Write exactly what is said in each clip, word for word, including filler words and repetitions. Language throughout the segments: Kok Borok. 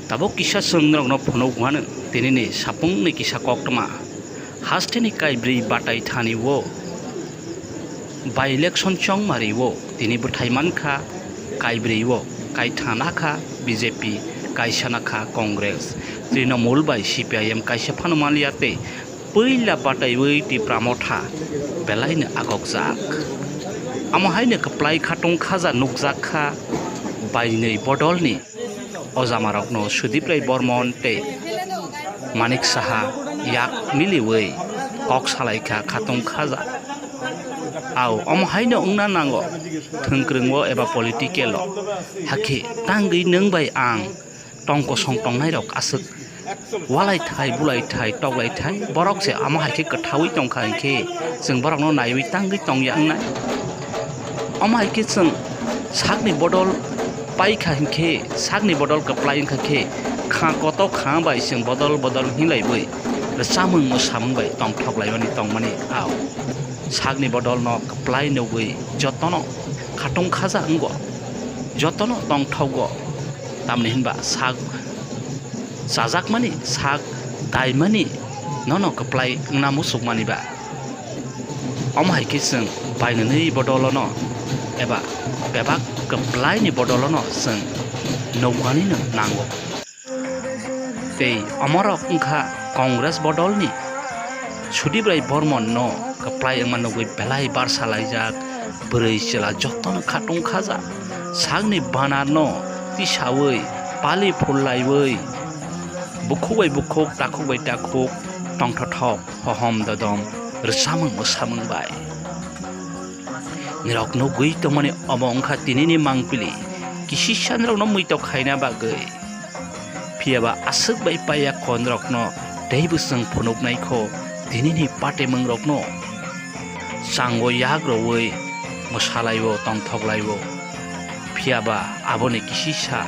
Tabuk kisa chwng norokno phunuk mano, tinini sapungni kisa koktwma. Hasteni kaibrwi batai thani o by-election chongmari o tini bwthai mankha, kaibrwi o kaithana kha B J P, kaisana kha Congress, Trinamool bai C P I M kaisa phano manliya tei puila bataiwi Tipra Motha belaino agokjak. Amo haino kwplai khatung khaja nukjak kha bainwi bodolni ojamarokno Sudip Rai Bormon tei Manik Saha yak miliwi kok salaikha khatung khaja. Au, omo haino wngna nango, thwngkwrwngo eba political-o. Hakhe tangwi nwng bai ang tong kosong tongnairok aswk walai thai, bulai thai, toklai thai, borok se amo hai khe kwthaui tongkha hinkhe chwng borokno naiwi tangwi tongya wngnai. Omo hai khe chwng sakni bodol paikha hinkhe, sakni bodol kwplai wngkha khe, kha koto kha bai chwng bodol bodol hinlaiwi rwchapmung mwsamung bai tongthok laimani tongmani. Au, sakni bodolno kwplai nugwi jotono khatung khaja wngo, jotono tongthogo. Tamni hinba sak chajakmani, sak daimani nono kwplai wngna muchukmani ba. Omo hai khe chwng bainani bodolono eba bebak kwplaini bodolono chwng nukmanino nango. Tei omorok wngkha Congress bodolni Sudip Rai Bormon no kwplai wngma nugwi belai barsa laijak, bwrwi chwla jotono khatung khaja, sakni banar no tisaui, pali phul laiwi, bukhuk bai bukhuk, takhuk bai takhuk, tongthothok, hohom dodom, rwchapmung mwsamung bai. Nirok nugwi tongmani omo wngkha tinini mangpili, kisisa nirokno muitok khaina bagwi. Phiyaba aswk bai paiya konrokno tei bwswng phunuknai kho tinini patemungrokno chango yak rwui mwsalaio tongthoklaio. Phiyaba aboni kisisa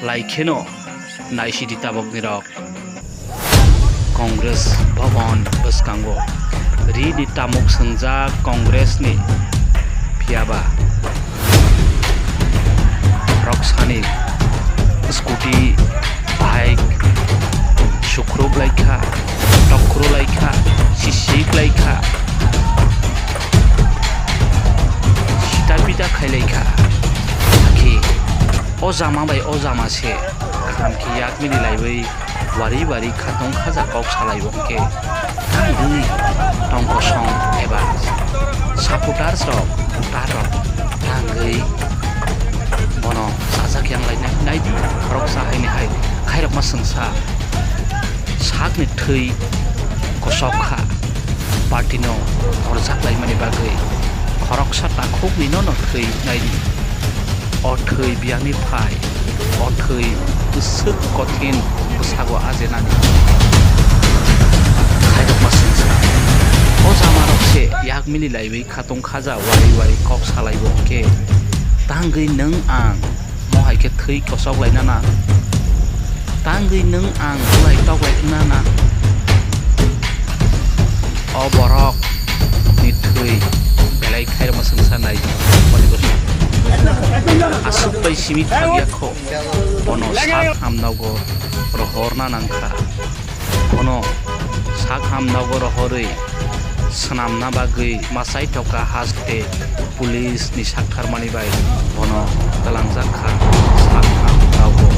lai kheno naisidi taboknirok. Congress Bhavan bwskango rini tamuk swngjak Congress ni, phiyaba roksani scooty, bike sukruk laikha, tokro laikha, sisik laikha, sita pita khai laikha. Hakhe o jama bai o jama se kaham khe yak mili laiwi wari wari khatong khaja kok salai bo hwnkhe tangwi tong kosong eba supporters rok, voter rok tangwi bono sajak yang lainai. Naidi khoroksa haini hai khairokma swngsa sakni thwi kosok kha, party no horjak laimani bagwi khoroksa takhukni no no thwi naidi. O thwi biyangni phai, o thwi bwswk kothin bwsago ajenani khairokma swngsa. O jamarok se yak mili laiwi khatong khaja wari wari kok salaibo hwnkhe tangwi nwng ang mo hai khe thwi kosok lainana, tangwi nwng ang bulai toklai wngnana. O borok ni thwi belai khairokma swngsa nai. Aswk bai simi thangya kho, bono sak hamnago rohorna nangkha. Bono sak hamnago rohorwi swnamna bagwi machai thoka haste police ni saktharmani bai bono twlangjak kha sak hamnago.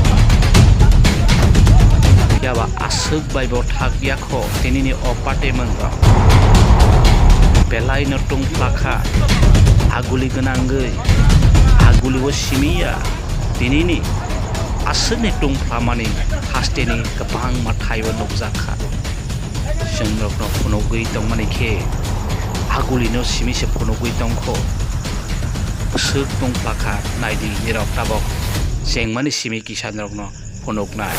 Phiya ba aswk bai bo thak ya kho tinini o patemwngrok. Belai no tungphla kha, aguli gwnangwi, aguli o simi ya. Tinini aswkni tungphlamani hasteni kwbangma thaibo nukjak kha. Chwng norokno phunugwi tongmani khe agulino simi se phunugwi tongkho. Swk tungphla kha, naidi nirok tabok chengmani simi kisa norokno phunuknai.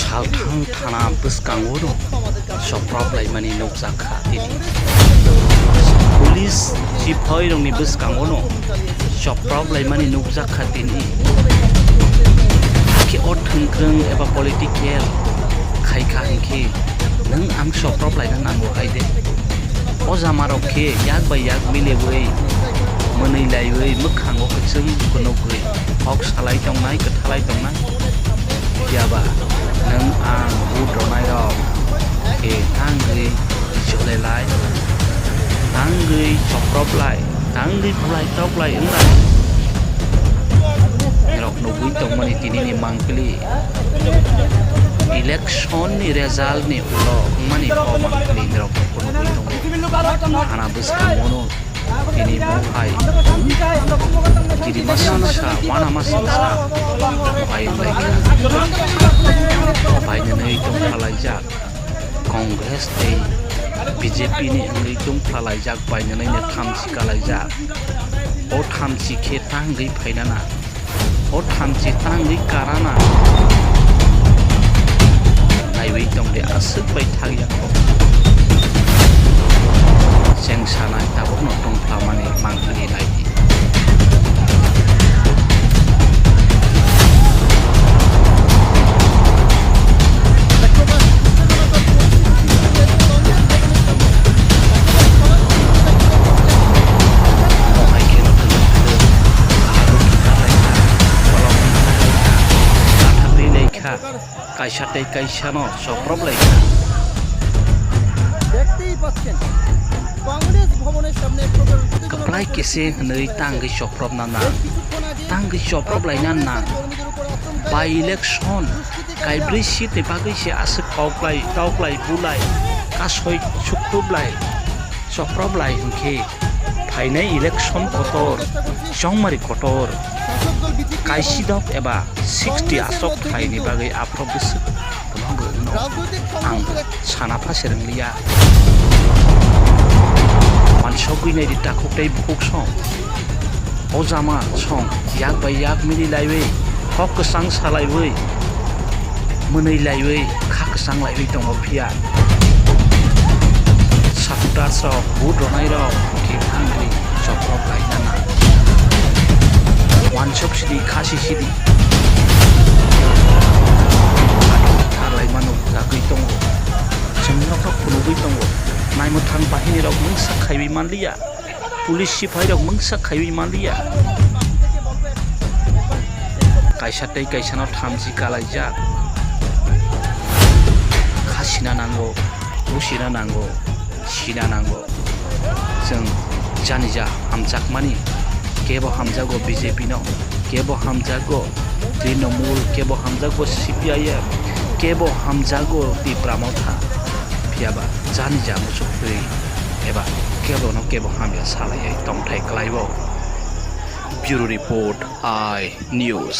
Salthang thana bwskango Soprop laimani nukjak kha tini. Police siphai rokni bwskango no soprop laimani nukjak kha tini. Hakhe o thwngkwrwng eba political khai kha hinkhe nwng ang soprop laina nango hai de. O jama rok khe yak bai yak miliwi, mwnwi laiwi, mwkhango kwchwng kwnukwi, kok salai tongnai, kwthalai tongnai. Phiya ba nwng ang vote rwnairok khe tangwi jole lai, tangwi choprop lai, tangwi bulai tok lai wng lai. Norok nugwi tongmani tini ni mangpili. Election ni result ni ulo wngmani bo mangpili norok nugwi tongo. Hana bwskango no tini bo hai kirima songsa, wanama songsa bo hai wnglaikha. Bai nwnwi tong khalaijak. Congress tei B J P ni wngwi tong khalaijak, bai nwnwi no thamchi kalaijak. O thamchi khe ta wngwi phainana. O thamchi tangwi karana. Naiwi tongdi aswk bai thangya kho. Cheng sanai tabukno tongphlamani mangpili naidi. Kaisa tei kaisa no soprop lai kha. দেখতেই পাচ্ছেন, কংগ্রেস ভবনের সামনে প্রচুর উত্তেজনা Kwplai kese hwnwi tangwi soprop nana. Tangwi soprop lai nana. By election, kaibrwi seat ni bagwi se aswk kok lai, tok lai, bulai, kasoi suktup lai, soprop lai hinkhe phainai election kotor, chongmari kotor, kaisi dok eba sixty aswk thaini bagwi aphuru bwswk. Ang sana pha sereng liya. Mansogwi naidi takhuk tei bukhuk song. O jama song yak bai yak mili laiwi, kok kwchang salaiwi, mwnwi laiwi, kha kwchang laiwi tongo phiya. Supporters rok, vote rwnai rok, thik thangwi choprok lainana. Wansok sidi, khasi sidi. Tharlai mano, jagwi tongo. Chwng norok phunugwi tongo. Naimwthang bahini rok mungsa khaiwi manliya. Police siphai rok mungsa khaiwi manliya. Kaisa tei kaisa no thamchi kalaijak. Khasina nango, busina nango, sina nango. Chwng janija hamjakmani, kebo hamjago B J P no, kebo hamjago Trinamool, kebo hamjago C P I M, kebo hamjago Tipra Motha. Phiya ba janija muchuk twi eba kebo no kebo hamya salaiwi tongthai kwlaibo. Bureau Report, I News.